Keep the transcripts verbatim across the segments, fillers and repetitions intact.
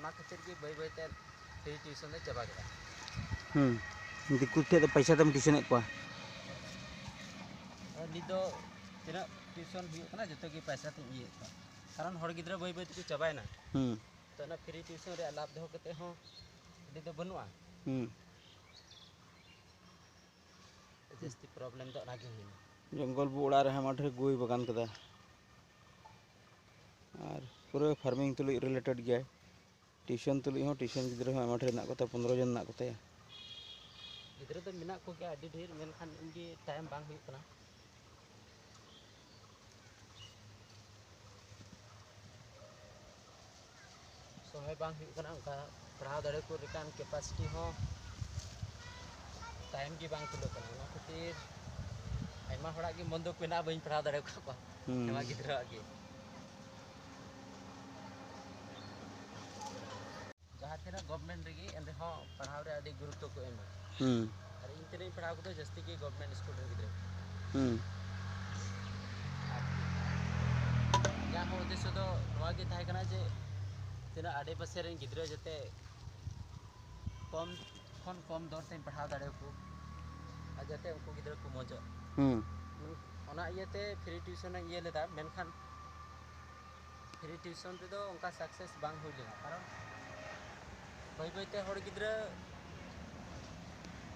ᱚᱱᱟ ᱠᱷᱟᱹᱛᱤᱨ ᱜᱮ ᱵᱟᱹᱭ ᱵᱟᱹᱭ ᱛᱮ free tuition ᱫᱚ ᱪᱟᱵᱟ ᱠᱮᱫᱟ᱾ ᱦᱩᱸ᱾ ᱫᱤᱠᱩ ᱴᱷᱮᱡ ᱫᱚ ᱯᱚᱭᱥᱟ ᱛᱮᱢ ᱴᱤᱭᱩᱥᱚᱱᱮᱫ ᱠᱚᱣᱟ? ᱟᱨ ᱱᱤᱛ ᱫᱚ ᱛᱤᱱᱟᱹᱜ tuition ᱦᱩᱭᱩᱜ ᱠᱟᱱᱟ, ᱡᱚᱛᱚ ᱜᱮ ᱯᱚᱭᱥᱟ ᱛᱮᱧ ᱤᱭᱟᱹᱭᱮᱫ ᱠᱚᱣᱟ, ᱠᱟᱨᱚᱱ ᱦᱚᱲ ᱜᱤᱫᱽᱨᱟᱹ ᱵᱟᱹᱭ ᱵᱟᱹᱭ ᱛᱮᱠᱚ ᱪᱟᱵᱟᱭᱮᱱᱟ᱾ ᱦᱩᱸ᱾ ᱛᱚ, ᱚᱱᱟ free tuition ᱨᱮᱭᱟᱜ ᱞᱟᱵᱷ ᱫᱚᱦᱚ ᱠᱟᱛᱮ ᱦᱚᱸ ᱟᱹᱰᱤ ᱫᱚ ᱵᱟᱹᱱᱩᱜᱼᱟ᱾ ᱦᱩᱸ᱾ ᱡᱟᱹᱥᱛᱤ problem ᱫᱚ ᱚᱱᱟ ᱜᱮ ᱦᱩᱭᱱᱟ᱾ ᱡᱚᱝᱜᱚᱞ ᱵᱩ ᱚᱲᱟᱜ ᱨᱮ ᱟᱭᱢᱟ ᱰᱷᱮᱨ ᱜᱟᱹᱭ ᱵᱟᱜᱟᱱ ᱠᱟᱫᱟ᱾ ᱟᱨ ᱯᱩᱨᱟᱹ farming ᱛᱩᱞᱩᱡ related ᱜᱮᱭᱟᱭ᱾ Tuition ᱛᱩᱞᱩᱡ ᱦᱚᱸ, tuition ᱜᱤᱫᱽᱨᱟᱹ ᱦᱚᱸ ᱟᱭᱢᱟ ᱰᱷᱮᱨ ᱦᱮᱱᱟᱜ ᱠᱚᱛᱟᱭᱟ, ᱯᱚᱱᱨᱚ ᱡᱚᱱ ᱦᱮᱱᱟᱜ ᱠᱚᱛᱟᱭᱟ᱾ ᱜᱤᱫᱽᱨᱟᱹ ᱫᱚ ᱢᱮᱱᱟᱜ ᱠᱚᱜᱮᱭᱟ ᱟᱹᱰᱤ ᱰᱷᱮᱨ, ᱢᱮᱱᱠᱷᱟᱱ ᱤᱧ ᱜᱮ time ᱵᱟᱝ ᱦᱩᱭᱩᱜ ᱠᱟᱱᱟ᱾ ᱥᱚᱢᱚᱭ ᱵᱟᱝ ᱦᱩᱭᱩᱜ ᱠᱟᱱᱟ, ᱚᱱᱠᱟ ᱯᱟᱲᱦᱟᱣ ᱫᱟᱲᱮ ᱠᱚ ᱞᱮᱠᱟᱱ capacity ᱦᱚᱸ, time ᱜᱮ ᱵᱟᱝ ᱠᱩᱞᱟᱹᱜ ᱠᱟᱱᱟ᱾ ᱚᱱᱟ ᱠᱷᱟᱹᱛᱤᱨ ᱟᱭᱢᱟ ᱦᱚᱲᱟᱜ ᱜᱮ ᱢᱚᱱ ᱫᱩᱠ ᱢᱮᱱᱟᱜᱼᱟ, ᱵᱟᱹᱧ ᱯᱟᱲᱦᱟᱣ ᱫᱟᱲᱮ ᱟᱠᱟᱫ ᱠᱚᱣᱟ᱾ ᱦᱩᱸ᱾ ᱟᱭᱢᱟ ᱜᱤᱫᱽᱨᱟᱹᱣᱟᱜ ᱜᱮ᱾ ᱡᱟᱦᱟᱸ ᱛᱤᱱᱟᱹᱜ government ᱨᱮᱜᱮ, ᱮᱱ ᱨᱮᱦᱚᱸ ᱯᱟᱲᱦᱟᱣ ᱨᱮ ᱟᱹᱰᱤ ᱜᱩᱨᱩᱛᱛᱚ ᱠᱚ ᱮᱢᱟ᱾ ᱦᱩᱸ᱾ ᱟᱨ ᱤᱧ ᱛᱤᱱᱟᱹᱜ ᱤᱧ ᱯᱟᱲᱦᱟᱣ ᱠᱮᱫᱟ, ᱡᱟᱹᱥᱛᱤ ᱜᱮ government ᱥᱠᱩᱞ ᱨᱮᱱ ᱜᱤᱫᱽᱨᱟᱹ᱾ ᱦᱩᱸ᱾ ᱟᱨ ᱤᱧᱟᱹᱜ ᱦᱚᱸ ᱩᱫᱽᱫᱮᱥᱥᱚ ᱫᱚ ᱱᱚᱣᱟ ᱜᱮ ᱛᱟᱦᱮᱸ ᱠᱟᱱᱟ ᱡᱮ, ᱛᱤᱱᱟᱹᱜ ᱟᱰᱮ ᱯᱟᱥᱮ ᱨᱮᱱ ᱜᱤᱫᱽᱨᱟᱹ ᱡᱟᱛᱮ ᱠᱚᱢ ᱠᱷᱚᱱ ᱠᱚᱢ ᱫᱚᱨ ᱛᱮᱧ ᱯᱟᱲᱦᱟᱣ ᱫᱟᱲᱮᱭᱟᱠᱚ, ᱟᱨ ᱡᱟᱛᱮ ᱩᱱᱠᱩ ᱜᱤᱫᱽᱨᱟᱹ ᱠᱚ ᱢᱚᱡᱚᱜ᱾ ᱦᱩᱸ᱾ ᱚᱱᱟ ᱤᱭᱟᱹᱛᱮ free tuition ᱤᱧ ᱤᱭᱟᱹ ᱞᱮᱫᱟ, ᱢᱮᱱᱠᱷᱟᱱ free tuition ᱛᱮᱫᱚ ᱚᱱᱠᱟ success ᱵᱟᱝ ᱦᱩᱭ ᱞᱮᱱᱟ, ᱠᱟᱨᱚᱱ ᱵᱟᱹᱭ ᱵᱟᱹᱭ ᱛᱮ ᱦᱚᱲ ᱜᱤᱫᱽᱨᱟᱹ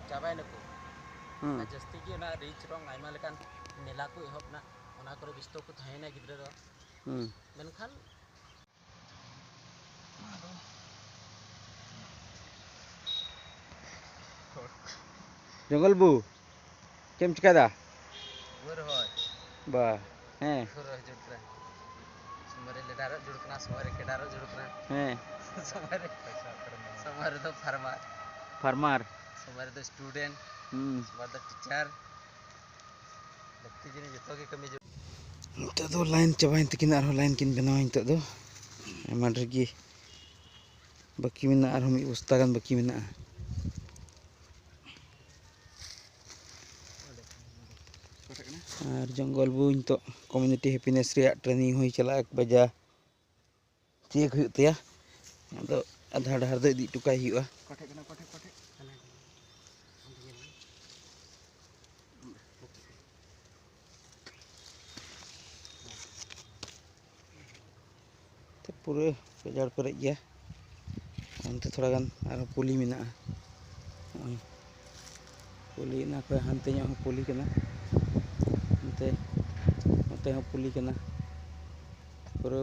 ᱪᱟᱵᱟᱭ ᱱᱟᱠᱚ᱾ ᱦᱩᱸ᱾ ᱟᱨ ᱡᱟᱹᱥᱛᱤ ᱜᱮ ᱚᱱᱟ ᱨᱤᱪ ᱨᱚᱝ ᱟᱭᱢᱟ ᱞᱮᱠᱟᱱ ᱢᱮᱞᱟ ᱠᱚ ᱮᱦᱚᱵ ᱱᱟ, ᱚᱱᱟ ᱠᱚᱨᱮ ᱵᱮᱥᱛᱚ ᱠᱚ ᱛᱟᱦᱮᱸᱭᱮᱱᱟ ᱜᱤᱫᱽᱨᱟᱹ ᱫᱚ᱾ ᱦᱩᱸ᱾ ᱢᱮᱱᱠᱷᱟᱱ ᱡᱚᱝᱜᱚᱞ ᱵᱩ, ᱪᱮᱫ ᱮᱢ ᱪᱤᱠᱟᱹᱭᱮᱫᱟ? ᱦᱩᱲᱩ ᱨᱚᱦᱚᱭ᱾ ᱵᱟ, ᱦᱮᱸ᱾ ᱦᱩᱲᱩ ᱨᱚᱦᱚᱭ ᱡᱩᱲ ᱠᱟᱱᱟ᱾ ᱥᱚᱢᱚᱭ ᱨᱮ ᱞᱮᱰᱟᱨᱚᱜ ᱡᱩᱲ ᱠᱟᱱᱟ, ᱥᱚᱢᱚᱭ ᱨᱮ ᱠᱮᱰᱟᱨᱚᱜ ᱡᱩᱲ ᱠᱟᱱᱟ᱾ ᱦᱮᱸ᱾ ᱥᱚᱢᱚᱭ ᱨᱮ, ᱥᱚᱢᱚᱭ ᱨᱮᱫᱚ farmer᱾ Farmer᱾ ᱥᱚᱢᱚᱭ ᱨᱮᱫᱚ student᱾ ᱦᱩᱸ᱾ ᱥᱚᱢᱚᱭ ᱨᱮᱫᱚ teacher᱾ ᱞᱟᱹᱠᱛᱤ ᱡᱤᱱᱤᱥ ᱡᱚᱛᱚ ᱜᱮ ᱠᱟᱹᱢᱤ ᱡᱟᱹᱨᱩᱲ᱾ ᱱᱤᱛᱚᱜ ᱫᱚ line ᱪᱟᱵᱟᱭᱮᱱ ᱛᱟᱹᱠᱤᱱᱟ, ᱟᱨᱦᱚᱸ line ᱠᱤᱱ ᱵᱮᱱᱟᱣᱟ ᱱᱤᱛᱚᱜ ᱫᱚ᱾ ᱟᱭᱢᱟ ᱰᱷᱮᱨ ᱜᱮ ᱵᱟᱹᱠᱤ ᱢᱮᱱᱟᱜᱼᱟ, ᱟᱨᱦᱚᱸ ᱢᱤᱫ ᱵᱚᱥᱛᱟ ᱜᱟᱱ ᱵᱟᱹᱠᱤ ᱢᱮᱱᱟᱜᱼᱟ᱾ ᱟᱨ ᱡᱚᱝᱜᱚᱞ ᱵᱩ ᱱᱤᱛᱚᱜ community happiness ᱨᱮᱭᱟᱜ training ᱦᱩᱭ ᱪᱟᱞᱟᱜᱼᱟ, ᱮᱠ ᱵᱟᱡᱟ ᱛᱤᱭᱟᱹᱜ ᱦᱩᱭᱩᱜ ᱛᱟᱭᱟ᱾ ᱟᱫᱚ ᱟᱫᱷᱟ ᱰᱟᱦᱟᱨ ᱫᱚ ᱤᱫᱤ ᱦᱚᱴᱚ ᱠᱟᱭ ᱦᱩᱭᱩᱜᱼᱟ᱾ ᱛᱮ ᱯᱩᱨᱟᱹ ᱜᱟᱡᱟᱲ ᱯᱮᱨᱮᱡ ᱜᱮᱭᱟ᱾ ᱚᱱᱛᱮ ᱛᱷᱚᱲᱟ ᱜᱟᱱ ᱟᱨᱦᱚᱸ ᱯᱩᱞᱤ ᱢᱮᱱᱟᱜᱼᱟ᱾ ᱱᱚᱜᱼᱚᱭ ᱯᱩᱞᱤ, ᱚᱱᱟ ᱠᱷᱚᱱ ᱦᱟᱱᱛᱮ ᱧᱚᱜ ᱦᱚᱸ ᱯᱩᱞᱤ ᱠᱟᱱᱟ᱾ ᱚᱱᱛᱮ, ᱱᱚᱛᱮ ᱦᱚᱸ ᱯᱩᱞᱤ ᱠᱟᱱᱟ᱾ ᱯᱩᱨᱟᱹ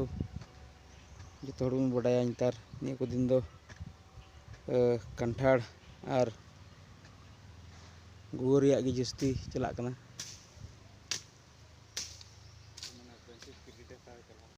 ᱡᱚᱛᱚ ᱦᱚᱲ ᱵᱚᱱ ᱵᱟᱰᱟᱭᱟ ᱱᱮᱛᱟᱨ ᱱᱤᱭᱟᱹ ᱠᱚ ᱫᱤᱱ ᱫᱚ, ᱮ, ᱠᱟᱱᱴᱷᱟᱲ ᱟᱨ ᱜᱩᱣᱟᱹ ᱨᱮᱭᱟᱜ ᱜᱮ ᱡᱟᱹᱥᱛᱤ ᱪᱟᱞᱟᱜ ᱠᱟᱱᱟ᱾